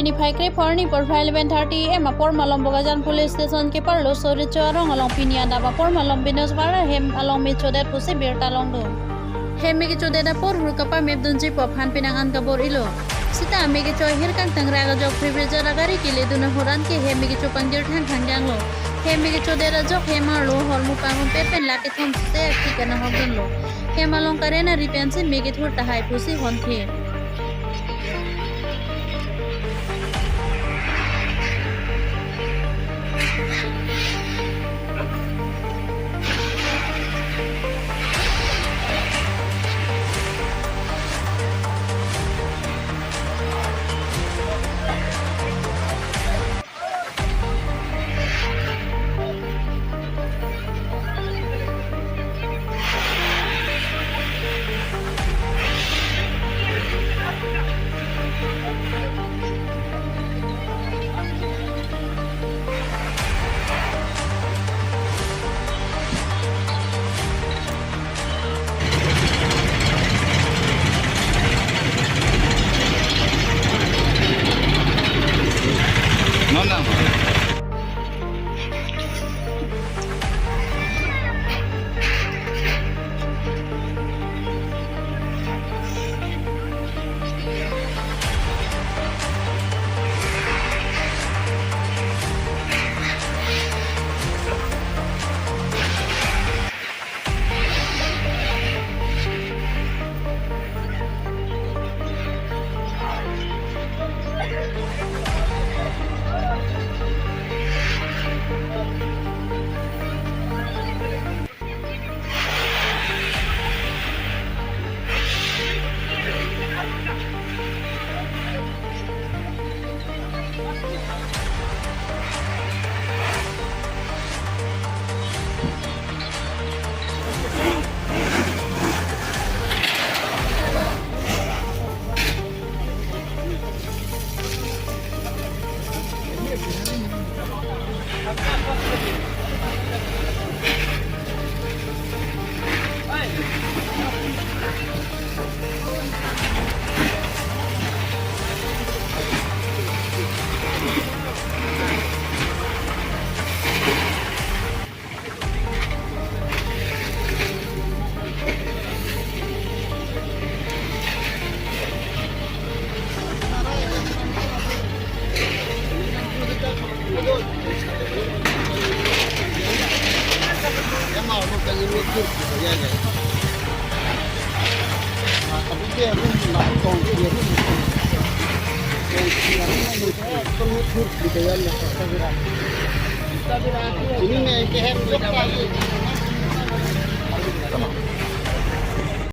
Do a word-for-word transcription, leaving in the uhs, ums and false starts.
Niphai krepho arni porphai eleven thirty A M apor malom Bokajan Police Station keparlo Soricho arong along pini adap apor malom Venus Wara hem along me chodet pusi birta longdun. Hem me kechodet apor hur kapamepdunji pu aphan penang an kabor-ilo. Seta me kecho ahir kangtang rak ajok privilege agari keledun ahut an ke hem me kecho pangjir thangthang janglo. Hem me kechodet ajok hem arlo hormu pangrum pepen lake thom se akhik anahokdunlo. Hem along karen ari pensi me kethur tahai pusi honthe. Non nang. Ini nih, kehem jok tadi.